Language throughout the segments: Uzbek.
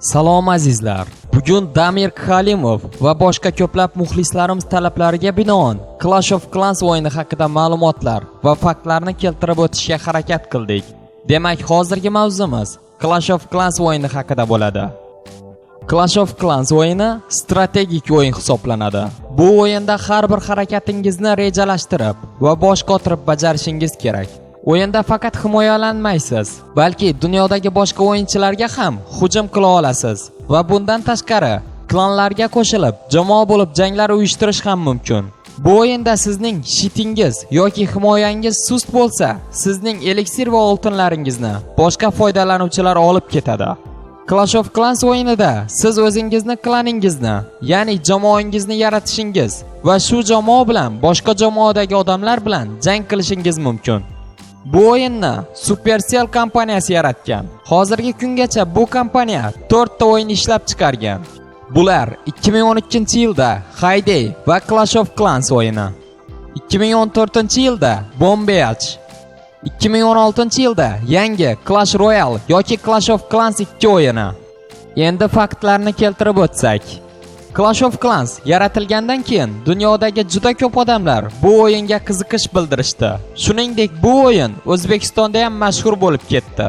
Salom, azizlar. Bugun Damir Xalimov va boshqa ko'plab muxlislarimiz talablariga binoan Clash of Clans o'yini haqida ma'lumotlar va faktlarni keltirib o'tishga harakat qildik. Demak, hozirgi mavzumiz Clash of Clans o'yini haqida bo'ladi. Clash of Clans o'yini strategik o'yin hisoblanadi. Bu o'yinda har bir harakatingizni rejalashtirib va bosh qotirib bajarishingiz kerak. O'yinda faqat himoyalanmaysiz, balki dunyodagi boshqa o'yinchilarga ham hujum qila olasiz va bundan tashqari klanlarga qo'shilib, jamoa bo'lib janglar uyushtirish ham mumkin. Bu o'yinda sizning щит ingiz yoki himoyangiz sust bo'lsa, sizning eliksir va oltinlaringizni boshqa foydalanuvchilar olib ketadi. Clash of Clans o'yinida siz o'zingizni klaningizni, ya'ni jamoangizni yaratishingiz va shu jamoa bilan boshqa jamoadagi odamlar bilan jang qilishingiz mumkin. Bu o'yinni Supercell kompaniyasi yaratgan. Hozirgi kungacha bu kompaniya 4 ta o'yin ishlab chiqargan. Bular: 2012-yilda Hay Day va Clash of Clans o'yini, 2014-yilda Boom Beach, 2016-yilda yangi Clash Royale yoki Clash of Clans 2 o'yini. Endi faktlarni keltirib o'tsak. Clash of Clans yaratilgandan keyin dunyodagi juda ko'p odamlar bu o'yinga qiziqish bildirishdi. Shuningdek, bu o'yin O'zbekistonda ham mashhur bo'lib ketdi.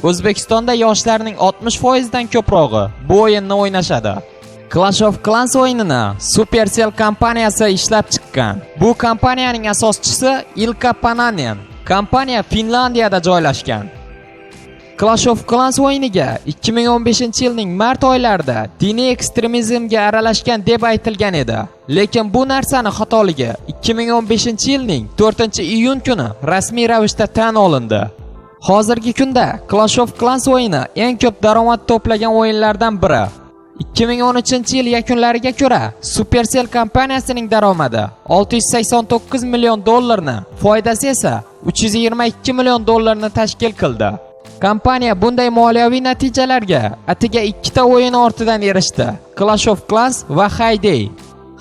O'zbekistonda yoshlarning 60% dan ko'prog'i bu o'yinni o'ynashadi. Clash of Clans o'yinini Supercell kompaniyasi ishlab chiqqan. Bu kompaniyaning asoschisi Ilka Pananen. Kompaniya Finlandiyada joylashgan. Clash of Clans o'yiniga 2015-yilning mart oylarida diniy ekstremizmga aralashgan deb aytilgan edi. Lekin bu narsani xatoligi 2015-yilning 4-iyun kuni rasmiy ravishda tan olindi. Hozirgi kunda Clash of Clans o'yini eng ko'p daromad to'plagan o'yinlardan biri. 2013-yil yakunlariga ko'ra, Supercell kompaniyasining daromadi 689 million dollarni, foydasi esa 322 million dollarni tashkil qildi. Kompaniya bunday moliyaviy natijalarga atiga ikkita o'yin ortidan erishdi: Clash of Clans va Hay Day.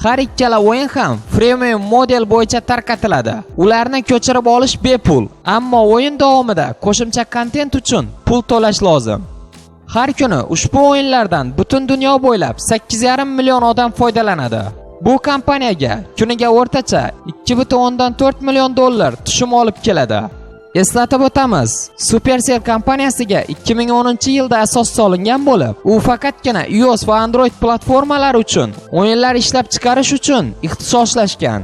Har ikkala o'yin ham freemium model bo'yicha tarqatiladi. Ularni ko'chirib olish bepul, ammo o'yin davomida qo'shimcha kontent uchun pul to'lash lozim. Har kuni ushbu o'yinlardan butun dunyo bo'ylab 8,5 million odam foydalanadi. Bu kompaniyaga kuniga o'rtacha 2,4 million dollar tushum olib keladi. Eslatib o'tamiz, Supercell kompaniyasiga 2010-yilda asos solingan bo'lib, u faqatgina iOS va Android platformalari uchun o'yinlar ishlab chiqarish uchun ixtisoslashgan.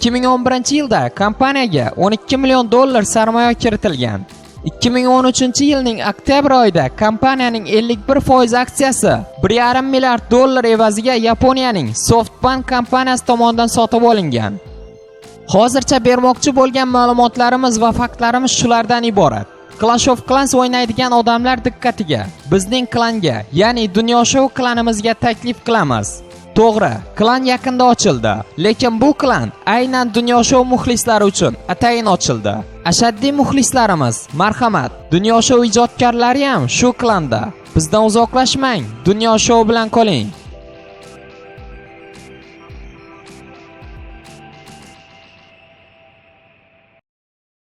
2011-yilda kompaniyaga 12 million dollar sarmoya kiritilgan. 2013-yilning oktyabr oyida kompaniyaning 51% aksiyasi 1,5 milliard dollar evaziga Yaponiyaning SoftBank kompaniyasi tomonidan sotib olingan. Hozircha bermoqchi bo'lgan ma'lumotlarimiz va faktlarimiz shulardan iborat. Clash of Clans o'ynaydigan odamlar diqqatiga, bizning klanga, ya'ni Dunyo Show klanimizga taklif qilamiz. To'g'ri, klan yaqinda ochildi, lekin bu klan aynan Dunyo Show muxlislari uchun atayin ochildi. Ashaddiy muxlislarimiz, marhamat, Dunyo Show ijodkorlari ham shu klanda. Bizdan uzoqlashmang, Dunyo Show bilan qoling.